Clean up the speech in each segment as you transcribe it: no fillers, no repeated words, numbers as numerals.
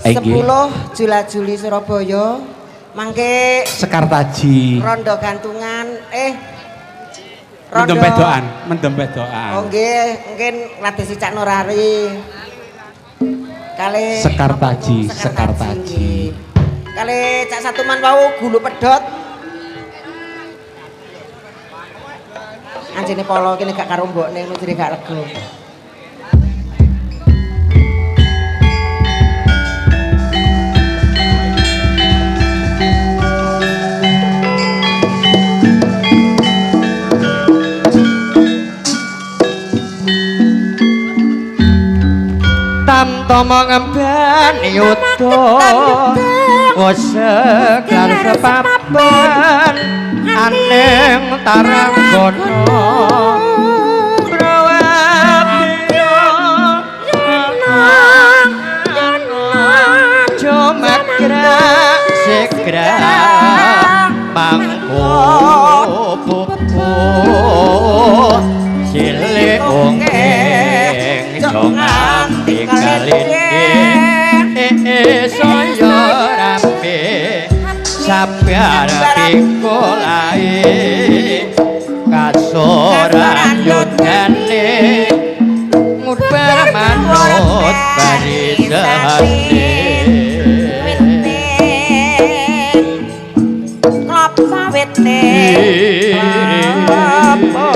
10 Jula Juli Surabaya. Mangke Sekartaji. Rondo gantungan Mendem pedokan, mendem pedokan. Oh nggih, mungkin latih Cak Nurari. Kali Sekartaji, Sekartaji. Kali Cak Satuman wau gulu pedot. Anjene polo kene gak karo mbokne ngono jere gak lega. Tamtama ngemban yuda wosek lan sepapan aneng taranggana brawabya jumagra sigra mangko pupu cilik ongeng jongan kalinde saya rame sabar pikulae kasoran yudane ngubar manut barisane klopo wite klopo.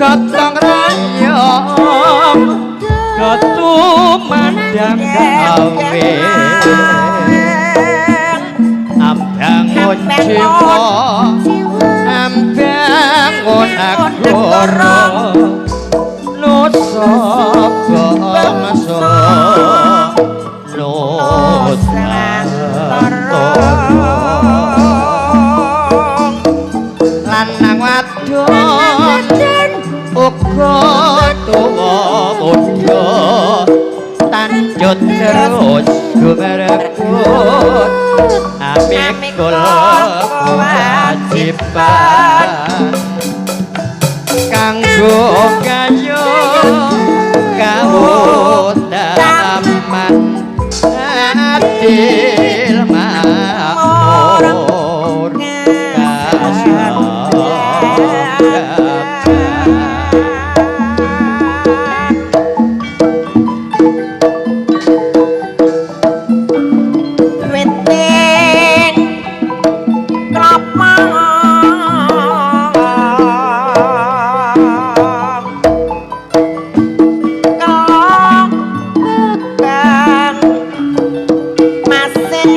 Gotong royong ketumandang gawe ambang jiwa ambang agara nusa bangsa nusantara lanang wadon uga tuwa mudha tanjut terus gumerebut amikul kewajiban kanggo kaya kautaman adil makmur. Masih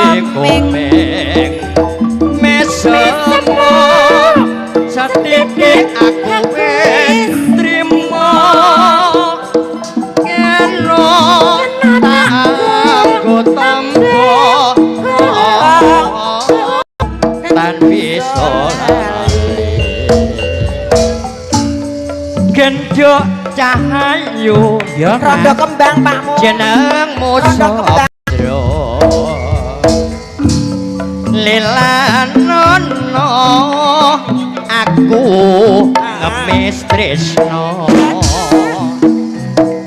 Kuping mesemo setitik aku wis trimo kena aku tampa tan bisa lali gendhok cahayu Ya, Rondo Mas. kembang Pakmu. Jenengmu Rondo kembang. Sabdra lelanono aku ngemis tresno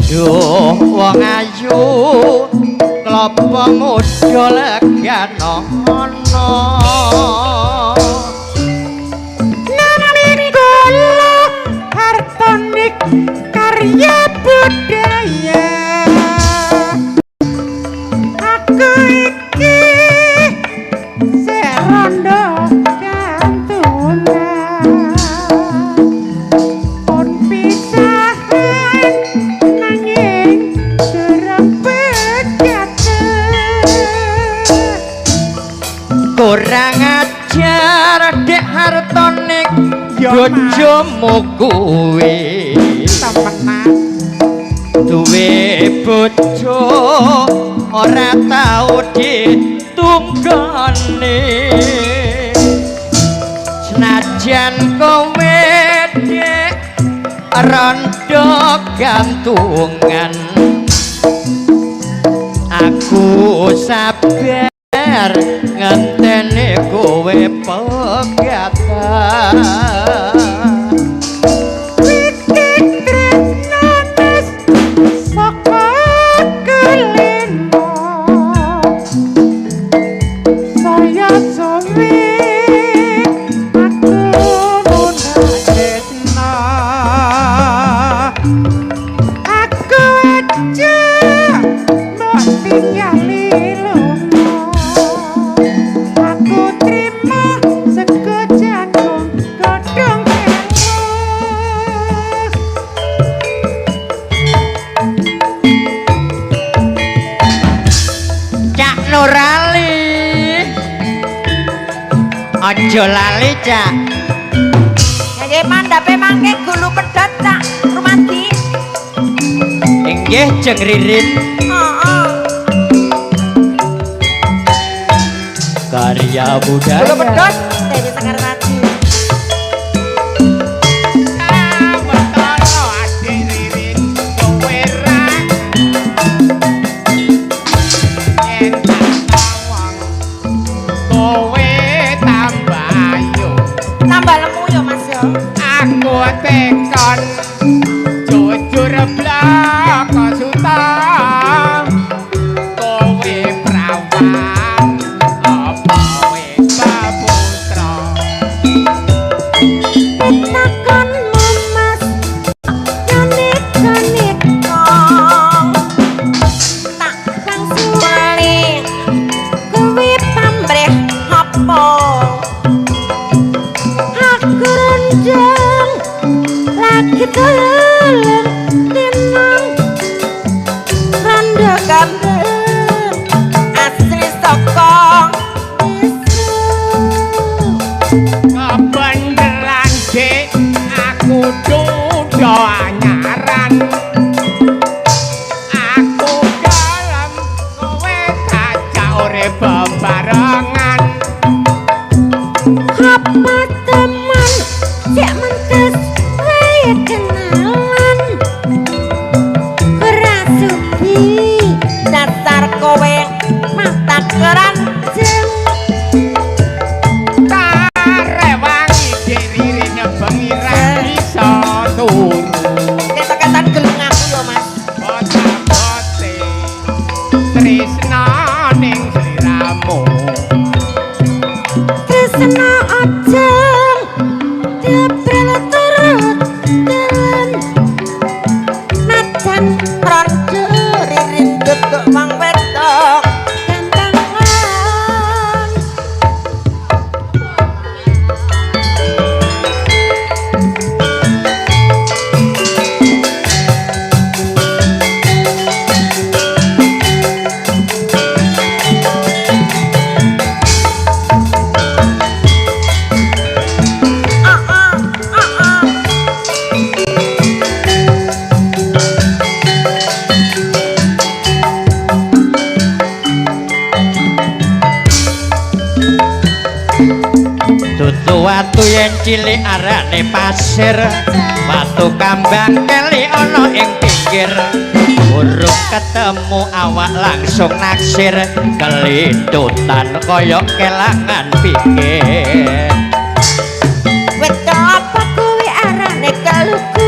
duh wong ayu klopo muda legano Nami kula Hartonik karya budaya. Aku iki sek rondo gantungan. Pun pisahan nanging durung pegatan. Kurang ajar dek Hartonik Ya, Mas. bojomu kuwi Temenan. Duwe bojo ora tau ditunggoni senajan kowe dek rondo gantungan aku sabar ngenteni kowe pegatan. Witik tresnanes saka kelino. Saya suwe aku mundhak tresna. Aku aja mbok tinggali lunga. Aku trimo sego jagung godhong telo. Cak Nurali aja lali Cak. Nggih mandhape mangke gulu pedhot Cak Rumadi. Inggih jeng Ririn. Heeh. Karya budaya Gulu pedhot Dewi Sekartaji. Sawetara adik Ririn kowe ra yen tak sawang kowe tambah ayu. Tambah lemu ya Mas ya. Aku tekon jujur blaka suta kowe prawan apa wis putra. Pitakonmu Mas nyonika-nika. Tak wangsuli kuwi pamrih apa? Aku rendeng lagi telung tinang Rondo kembang asli saka desa. Kebeneran dik aku duda anyaran aku gelem kowe tajak urip bebarengan. Apa teman cek mentes wae kenalan. Watu-watu yen cilik arane pasir, watu kambang keli ana ing pinggir. Urung ketemu awak langsung naksir, kelintutan kaya kelangan pikir. Wit kelapa kuwi arane keluku,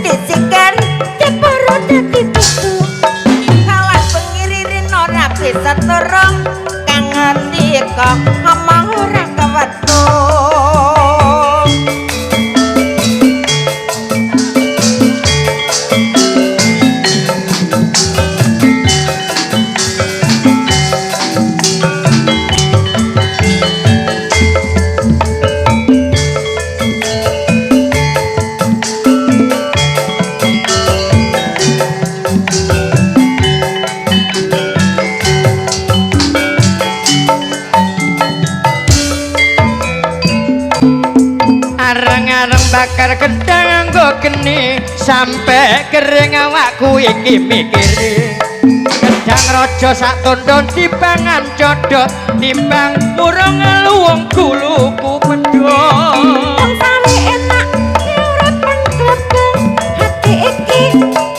disiker diporo dadi pitu. Kawan pengiririn ora bisa turung, kang ngendika ngomong ora kewetu. Areng-areng bakar gedang nganggo geni, sampe kering awakku iki mikiri. Gedang raja sak tondon dipangan codot, timbang murung luwung guluku pedhot. Wong sawe enak urip pengklepeng, hati iki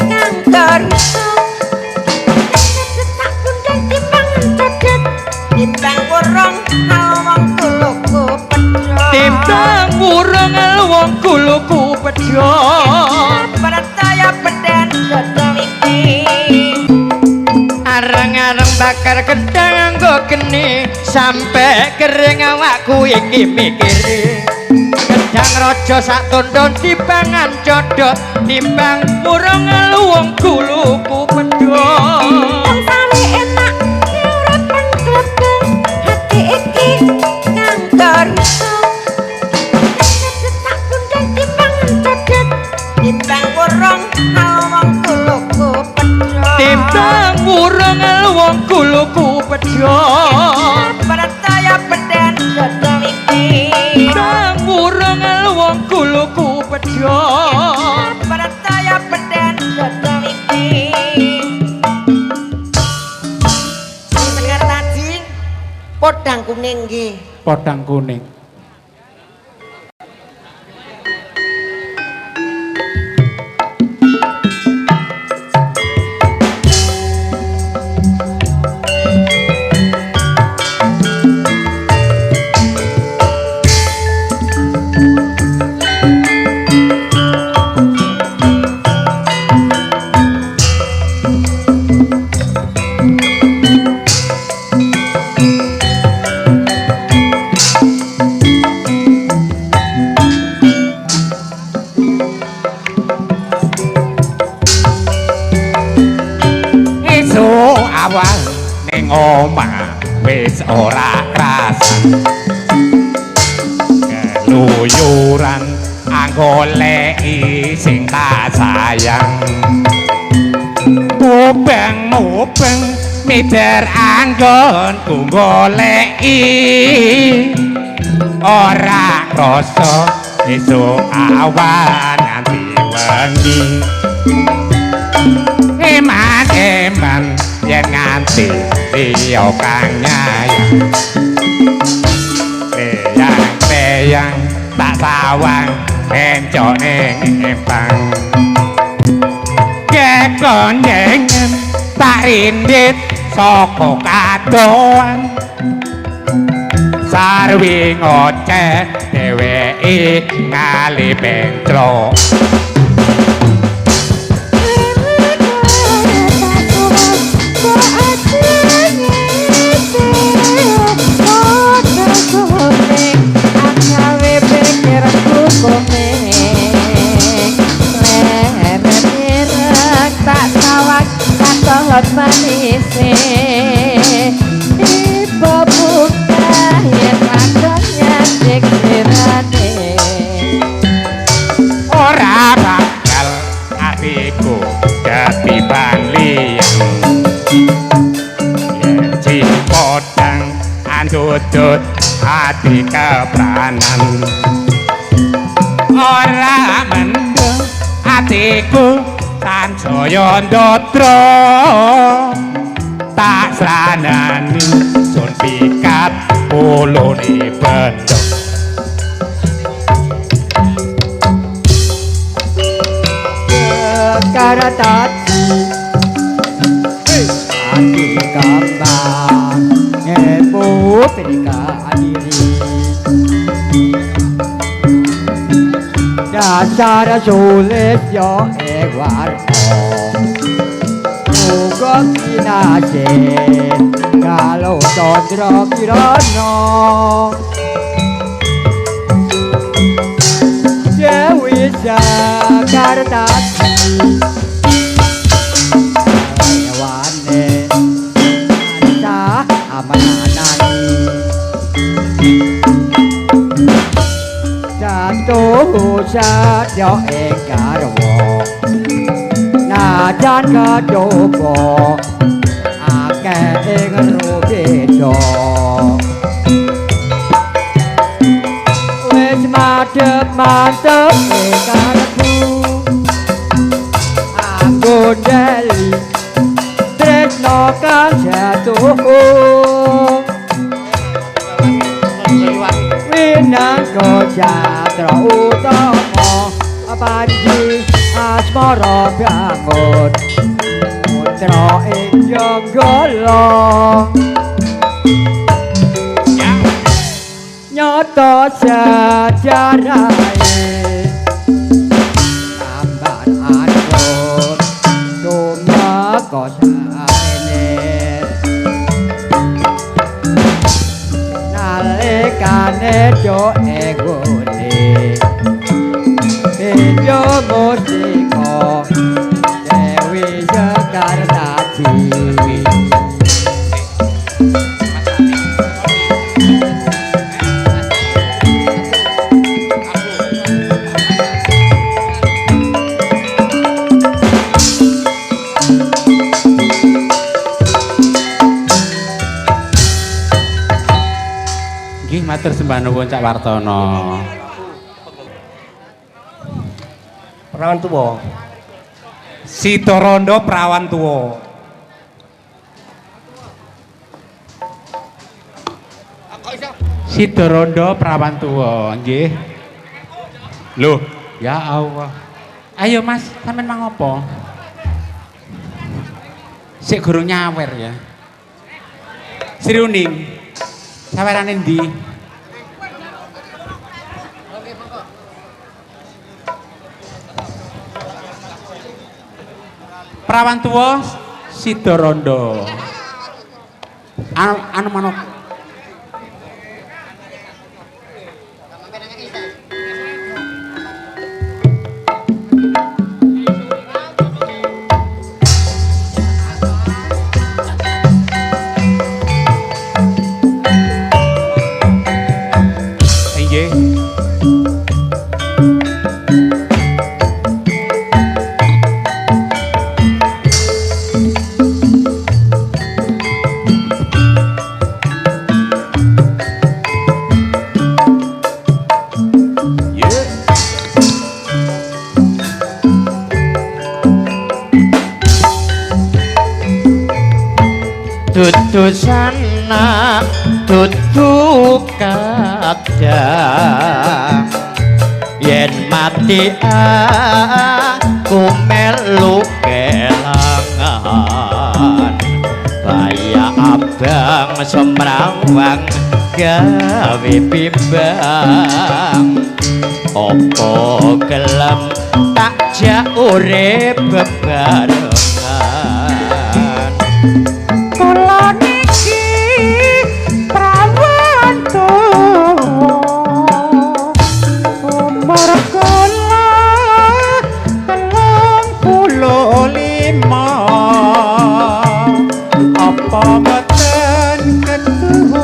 kang Dorito tak kundang dipangan codot, timbang wurung wong guluku pedhot. Timbang murung luwung guluku pedhot. Percaya peden dodol iki. Areng-areng bakar gedang nganggo geni, sampe kering awakku iki mikiri. Gedang raja sak tondon dipangan codot, timbang murung luwung guluku pedhot. Wong sawe enak urip pengklepeng, hati iki kang Dorito tak kundang dipangan codot, timbang wurung wong guluku pedhot. Timbang murung luwung guluku pedhot. Percaya peden dodol iki. Timbang murung luwung guluku pedhot. Percaya peden dodol iki. Sekar taji podang kuning nggih. Podang kuning. Esuk awal ning omah wis ora krasan, keluyuran anggoleki sing tak sayang. Mubeng-mubeng miber anggonku goleki, ora krasa esuk awan nganti wengi. Eman-eman yen nganti liya kang nyayang, teyang-teyang tak sawang encok ning empang. Kekonyengen tak rindit saka kadoan, sarwi ngoceh dheweke ngali benclok. Ora bakal atiku ketiban liyan, yen si podang andudut ati kepranan. Ora mendung atiku tansaya ndodro, tak sranani sun pikat pulune bendho. Sekartaji ati kembang ngebu diri dasar sulit yo ing warna uga kinasih kalau Candra Kirana Dewi Sekartaji lewane tansah amanani jatuh sadya ing garwa najan kecoba akeh ing rubeda wis madhep mantep ing karepku aku ndeli tresno kang jatuh winangka jatra utama panji asmara bangun putra ing Janggala nyata sejarahe sambar atur tumeka sarene nalikane do egone Bejo mustika Dewi Sekartaji. Nggih matur sembah nuwun Cak Wartono. Perawan tuwa. Sitaranda prawan tuwa. Sidaranda prawan tuwa, nggih. Loh, ya Allah. Ayo Mas, sampean mang apa? Sik gurung nyawer ya. Sri Uning. Sawerane ndi? Prawan tuwa Sidaranda. Anu manuk. Nggih. Dudu sanak dudu kadang yen mati aku melu kelangan baya abang semrawang gawe bimbang opo gelem tak jak urip bebarengan. Kula niki prawan tuwa umur kula 35 apa mboten ketuhu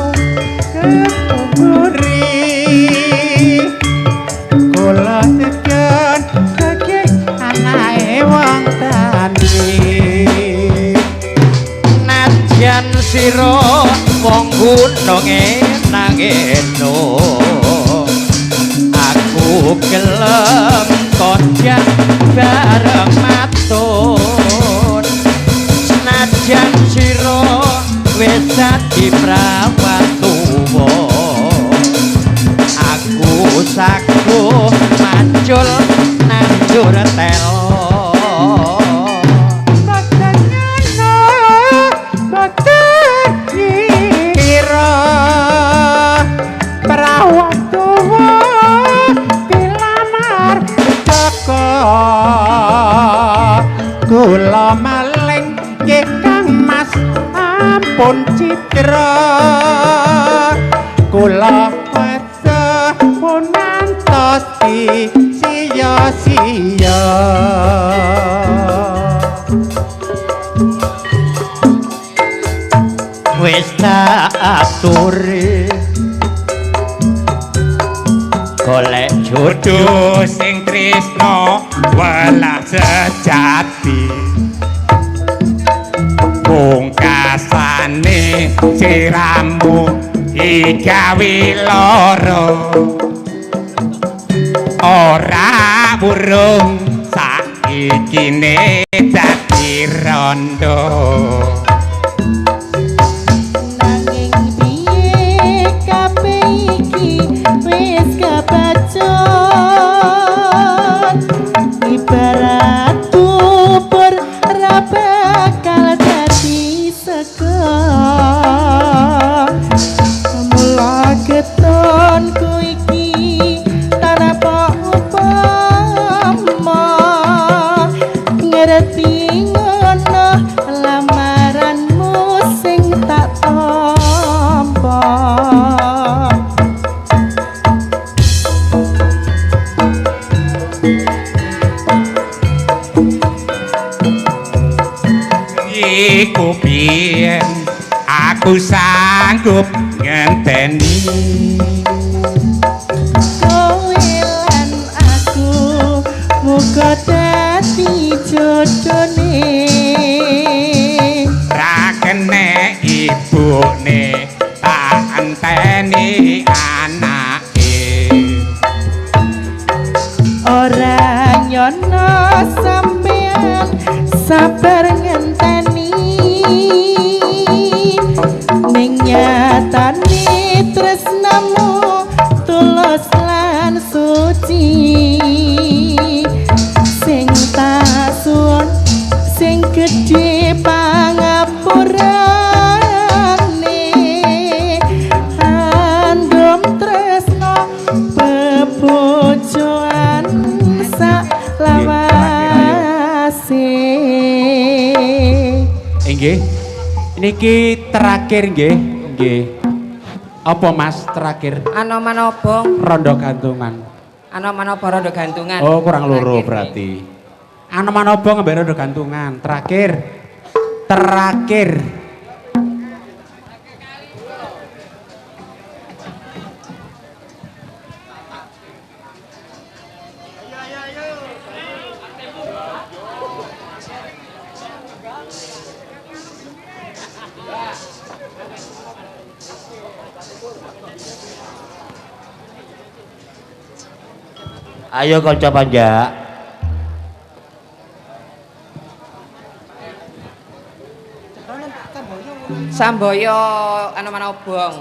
ketunguri kula sepian saking anake wong tani. Najan sira wong gunung nangeno aku gelem konjak bareng matun. Senajan sira wis dadi prawan tuwa aku saguh macul nandur telo. Kula wesa pun ngantos di sia-sia. Wis tak aturi golek jodoh Jodoh sing tresno welas sejati. Pungkasane siramu digawe lara. Ora burung saikine dadi rondo. Nanging piye kabeh iki wis kebacut, ibarat bubur ra bakal dadi sego. Mula ketonku iki tanpa upama, ngerti ngono lamaranmu sing tak tampa. Iku biyen aku sanggup ngenteni. Kowe lan aku muga dadi jodone. Ra kene ibune tak enteni anake. Ora nyono sampean sabar ngenteni, ning nyatane tresnamu tulus lan suci. Sing tak suwun sing gedhe pangapurane, andum tresno bebojoan sak lawase. Nggih. Niki terakhir nggih. Nggih. Apa Mas terakhir? Anoman obong, Rondo gantungan. anoman obong rondo gantungan. Oh, kurang loro Terakhir, berarti. Anoman obong ambek rondo gantungan. Terakhir. Terakhir. Ayo kanca panjak. Samboyo anoman obong.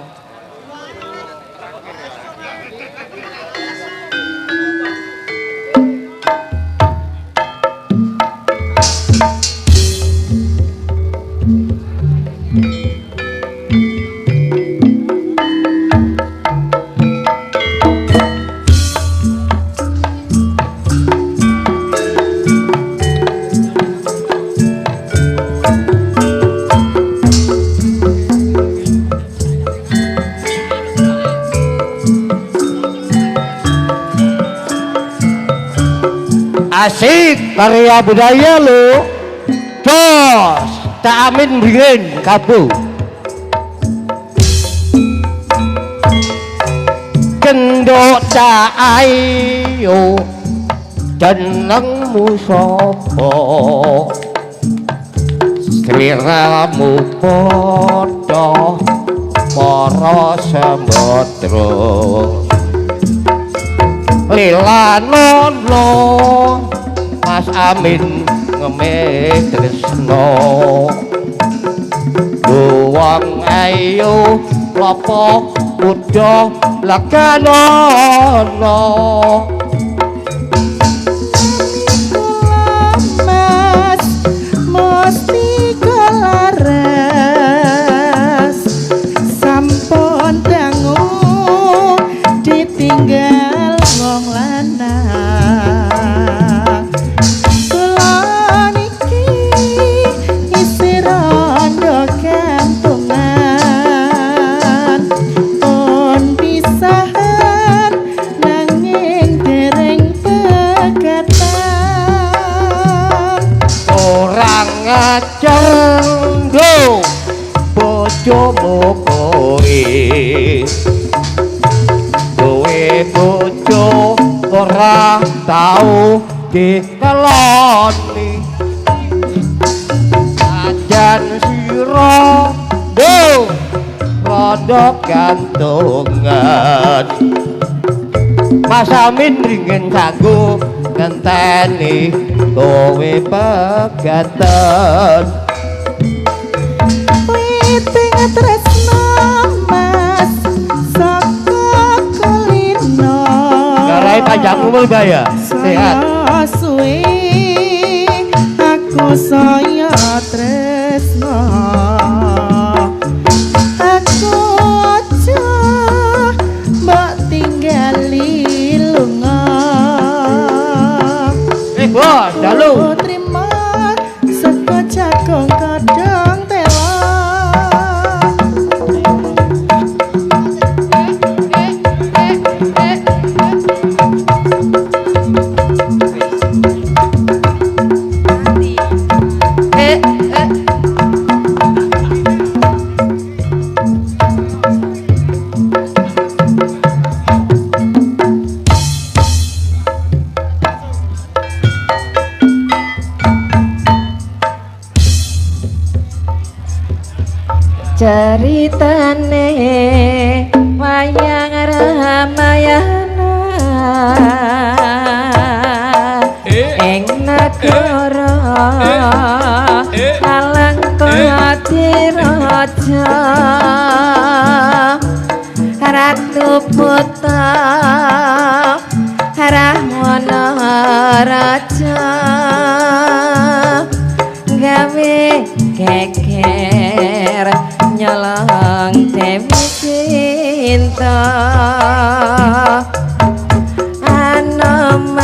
Asik karya budaya lo. Jos, tak amin bikin kabu. Gendok tak ayo jenengmu sapa? Sliramu padha para samudra. Lilanono Mas Amin ngeme tresno. Wong ayu lopo muda lakanono. Mas mesti kelaras sampun dangu ditinggal wong lanang. Kula niki isih rondo gantungan, pun bisa Ora tau dikeloni ajan sira do rada gantungan. Mas Amin ringin kanggo ngenteni kowe pegatan. Witing tresno Mas saka kulino. Garai panjang umur ya, sehat. Saya suwe aku saya tresno. Aku aja mbok tinggali lunga. Bos, dalu. Trima saka jagung kodhong tela. Ceritane wayang Ramayana ing nagara Alangkadiraja Ratu Puta Rahwana Raja gawe geger nyolong Dewi Cinta. Anoman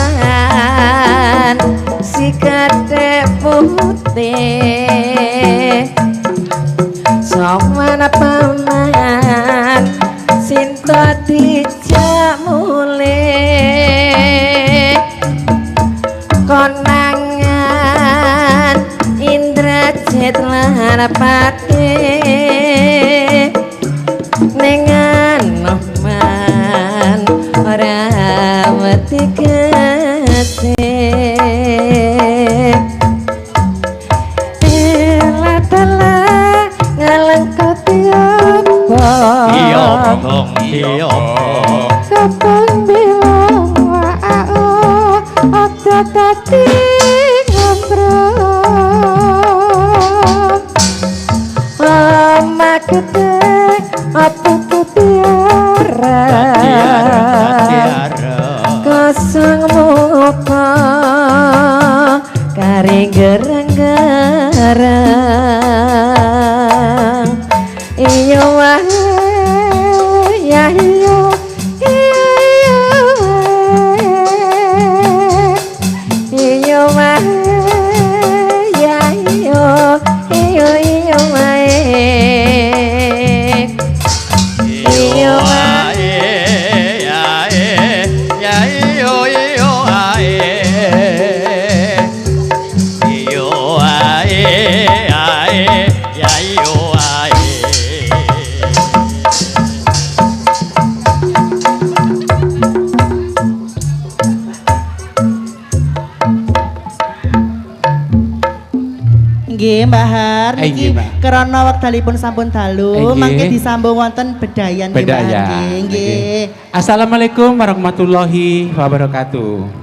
sikate putih sowan paman Sinta dijak mulih konangan Indrajit lan Patih ning Anoman ora wedi getih. Ela tala ngalengkati apa Iya bong, iya. Kapan bilang wa'o aja dadi ngobrol. Omah gede apa ketiara kosong muka kari gerang-gerang. Iyo wae ya iyo iyo iyo wae iyo wae ya iyo iyo iyo wae iyo wae ya ya iyo iyo ae iyo ae ae ya iyo ae. Nggih, Mbak Har, Nggih, niki Mbak. krana wekdalipun sampun dalu, mangke disambung wonten bedayan nggih, Mbak Har. Bedaya. Nggih. Assalamualaikum warahmatullahi wabarakatuh.